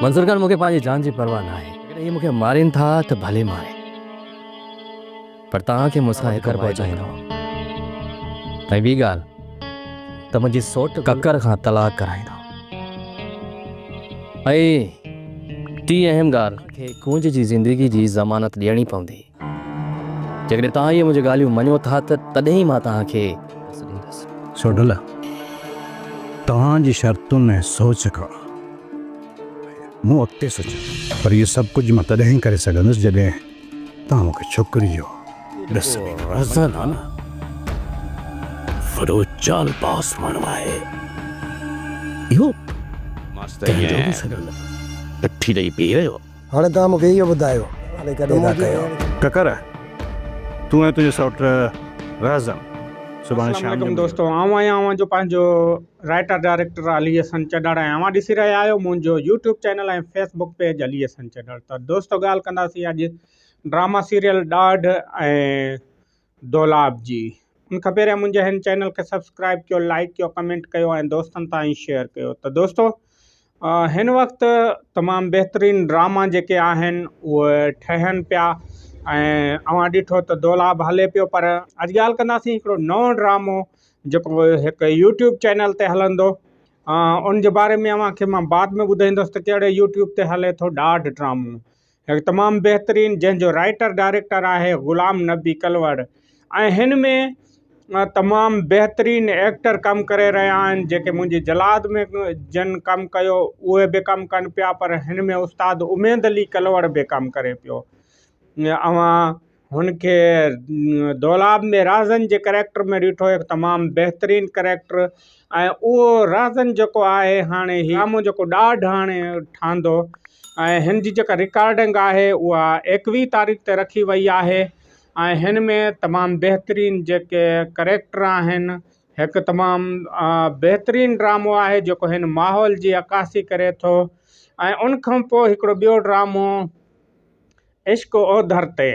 منظور خان مون کي پنهنجي جان جي پرواهه ناهي. جيڪڏهن هي مون کي مارين ٿا ته ڀلي مارين. پر توهان کي مون سان هڪ گهر پهچائيندو. ۽ ٻي ڳالهه ته منهنجي سوٽ ڪڪر کان طلاق ڪرائيندو. ۽ ٽين اهم ڳالهه. کي ڪونج جي زندگي جي ضمانت ڏيڻي پوندي. جيڪڏهن توهان اهي منهنجون ڳالهيون مڃو ٿا ته تڏهن ئي مان توهان کي ڏس ڏيندس. سوڍل، توهان جي شرطن ۽ سوچ کان مون اڳتي سوچيو. پر اهو سڀ ڪجهه مان تڏهن ئي ڪري سگهندس جڏهن توهان مون کي ڇوڪري جو ڏس ڏيندو. رهزن آ نه، وڏو چال باز ماڻهو آهي. اهو ڪنهن جو به سڳو نه. پٺي ڏئي بيهي رهيو. هاڻي توهان مون کي اهو ٻڌايو ته منهنجي ڀيڻ. ڪڪر، تون ۽ تنهنجو سئوٽ رهزن سڀاڻي السلام شام جو عليڪم مليو. دوستو آئون آهيان اوهان جو پنهنجو رائيٽر ڊائريڪٽر علي حسن چڍڙ ۽ اوهان ڏسي رهيا آهيو منهنجو YouTube channel ۽ Facebook page Ali Hassan Chadhar ته دوستو ڳالهه ڪنداسين اڄ ڊراما سيريل ڏاڍ ۽ دولاب جي ان کان پهريان منهنجي هن چينل کي سبسڪرائب ڪيو لائڪ ڪيو ڪمينٽ ڪيو ۽ دوستن تائين شيئر ڪيو ته دوستو هن وقت تمام بهترين ڊراما جيڪي آهن اهي ٺهن پيا ۽ اوهان ڏٺو ته دولاب هلي پيو پر اڄ ڳالهه ڪنداسين هڪڙو نئون ڊرامو جيڪو هڪ يوٽيوب چينل تي هلندو ان جي باري ۾ اوهان کي مان بعد ۾ ٻڌائيندس ته ڪهڙي يوٽيوب تي هلي ٿو ڏاڍ ڊرامو هڪ تمام بهترين جنهن جو رائيٽر ڊائريڪٽر آهي غلام نبي ڪلوڙ ۽ هن ۾ تمام بهترين ايڪٽر ڪم ڪري رهيا آهن جيڪي منهنجي جلاد ۾ جن ڪم ڪيو اهي به ڪم ڪن پيا پر هن ۾ استاد اميد علي ڪلوڙ به ڪم ڪري پيو اوهان هن کي دولاب ۾ رازن جي ڪريڪٽر ۾ ڏٺو هڪ تمام بهترين ڪريڪٽر ۽ اهو رازن جيڪو آهي هاڻي هي ڊرامو جيڪو ڏاڍ هاڻي ٺهندو ۽ هن جي جيڪا رڪارڊنگ آهي اها ايڪويهه تاريخ تي رکي وئي آهي ۽ هن ۾ تمام بهترين جيڪي ڪريڪٽر آهن هڪ تمام بهترين ڊرامو آهي جيڪو هن ماحول جي عڪاسي ڪري ٿو ۽ ان کان پوء هڪڙو ٻيو ڊرامو عشق اوڌر تي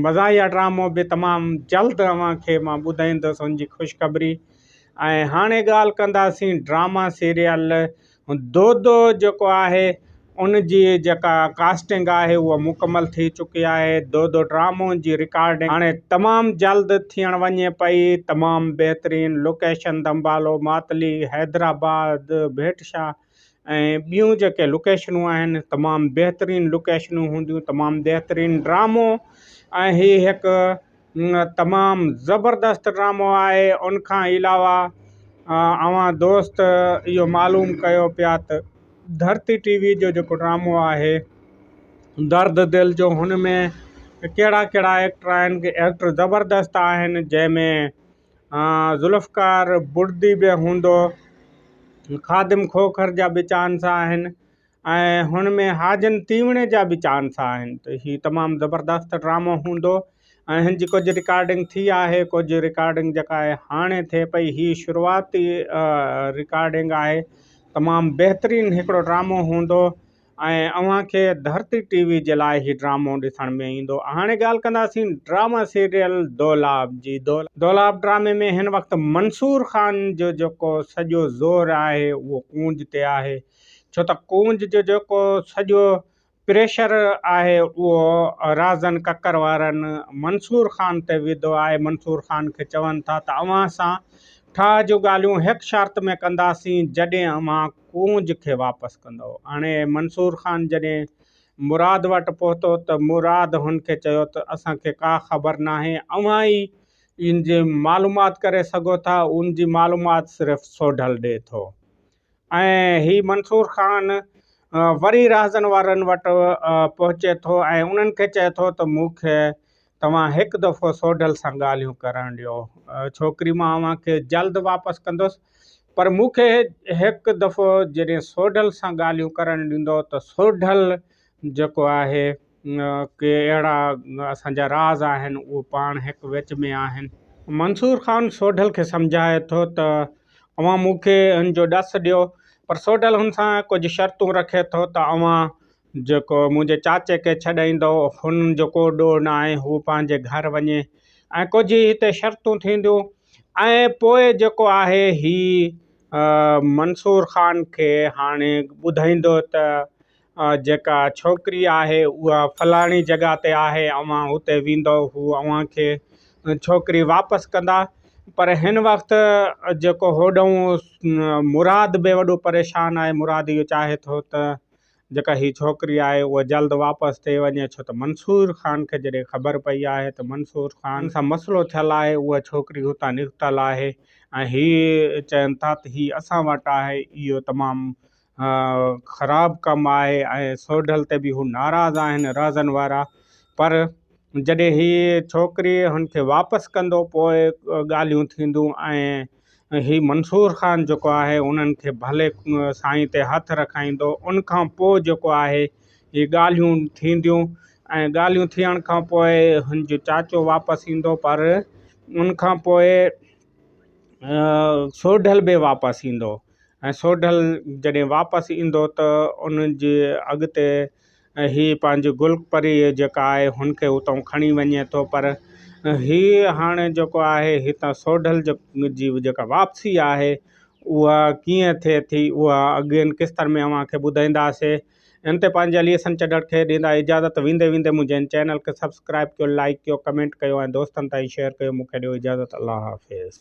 مزاحيه ڊرامو به تمام جلد اوهان کي مان ٻڌائيندس ان جي خوشخبري ۽ هاڻي ڳالهه ڪنداسين ڊراما سيريل دودو جيڪو آهي ان جي جيڪا ڪاسٽنگ آهي اها مڪمل ٿي چڪي آهي دودو ڊرامو جي رڪارڊنگ هاڻي تمام جلد ٿيڻ وڃي پئي تمام بهترين لوڪيشن دمبالو ماتلي حيدرآباد ڀيٽ شاهه ۽ ٻيون جيڪي لوڪيشنون آهن تمام بهترين لوڪيشنون هونديون تمام بهترين ڊرامو ۽ هي هڪ تمام زبردست ڊرامو آهي ان کان علاوه اوهان دوست اهو معلوم ڪيو پيا ته ڌرتي ٽي وي جو جيڪو ڊرامو آهي درد دل جو هن ۾ ڪهڙا ڪهڙا ايڪٽر آهن ايڪٽر زبردست آهن جنهن ۾ ذوالفقار بڙدي به هوندو، خادم کوکر جا به چانس آهن ۽ هن ۾ حاجن تيوڻي جا به چانس آهن ته هي تمام زبردست ڊرامو هوندو ۽ هن جي ڪجهه رڪارڊنگ ٿي آهي ڪجهه رڪارڊنگ جيڪا آهي هاڻي ٿئي پئي هي شروعاتي رڪارڊنگ آهي تمام بهترين هڪڙو ڊرامو هوندو ۽ اوهان کي ڌرتي ٽي وي جي لاء هي ڊرامو ڏسڻ ۾ ايندو. هاڻي ڳالهه ڪنداسين ڊراما سيريل دولاب جي. دولاب ڊرامي ۾ هن وقت منصور خان جو جيڪو سڄو زور آهي اهو ڪونج تي آهي ڇو ته ڪونج جو جيڪو سڄو پريشر آهي اهو رازن ڪڪر وارن منصور خان تي وڌو آهي منصور خان کي چون ٿا ته اوهان سان ٺاهه جون ڳالهيون هڪ شرط ۾ ڪنداسين جڏهن اوهان ڪونج کي واپس ڪندؤ. هاڻي منصور خان جڏهن مراد وٽ پهتو ته مراد هن کي چيو ته اسان کي ڪا خبر ناهي، اوهان ئي ان جي معلومات ڪري سگهو ٿا، ان جي معلومات صرف سوڍل ڏئي ٿو. ۽ هي منصور خان وري رهزن وارن وٽ پهچي ٿو ۽ انهن کي چئي ٿو ته مون کي توهان هڪ دفعو سوڍل سان ڳالهيون ڪرڻ ڏيو. ڇوڪري مان اوهان کي جلد واپس ڪندس، پر مون کي هڪ دفعو جڏهن سوڍل سان ڳالهيون ڪرڻ ڏيندو ته سوڍل جيڪو آهي ڪي اهڙا اسان جا راز آهن اهو پاڻ هڪ وچ ۾ آهن. منصور خان سوڍل کي سمجهائي ٿو ته اوهان مون کي هن جو ڏس ڏيو، پر سوڍل هن سان ڪجهه شرطون رکي ٿو ته اوهان جيڪو منهنجي چاچي کي ڇڏائيندو هن جو ڪو ڏوهه نه آهي هو پنهنجي گهر وڃي ۽ ڪجهه هتي شرطون ٿينديون ۽ پوء جيڪو آهي هي منصور خان کي هاڻي ٻڌائيندو ته جيڪا ڇوڪري آهي اها فلاڻي جڳهه تي آهي اوهان اتي ويندؤ هو اوهان کي ڇوڪري واپس ڪندا پر هن وقت جيڪو هوڏهون مراد به وڏو پريشان آهي مراد اهو چاهي ٿو ته جيڪا هي ڇوڪري آهي اها جلد واپس ٿي وڃي ڇو ته منصور خان کي جڏهن خبر پئي آهي ته منصور خان سان مسئلو ٿيل آهي اها ڇوڪري هتان نڪتل آهي ۽ هي چون ٿا ته هي اسان وٽ آهي اهو تمام خراب ڪم آهي ۽ سوڍل تي به هو ناراض آهن رهزن وارا پر جڏهن هي ڇوڪري هن کي واپس ڪندو پوء ڳالهيون ٿينديون ۽ هي منصور خان جيڪو آهي انهن کي ڀلي سائين تي هٿ رکائيندو ان کان پوء جيڪو آهي هي ڳالهيون ٿينديون ۽ ڳالهيون ٿيڻ کان پوء هن جو چاچو واپس ايندو پر ان کان پوء سوڍل به واپس ايندو ۽ سوڍل جڏهن واپس ايندو ته ان جي اڳتي هي پنهنجي گل پري جيڪا آهي هن کي اتان کڻي وڃي ٿو پر هي هاڻي جيڪو آهي هتان سوڍل جي جيڪا واپسي آهي اها ڪيئن ٿئي ٿي اها اڳين قسطن ۾ اوهان کي ٻڌائينداسي ان تي پنهنجي علي حسن چڍڙ کي ڏيندا اجازت ويندي ويندي منهنجي هن چينل کي سبسڪرائب ڪيو لائيڪ ڪيو ڪمينٽ ڪيو ۽ دوستن تائين شيئر ڪيو مون کي ڏيو اجازت الله حافظ.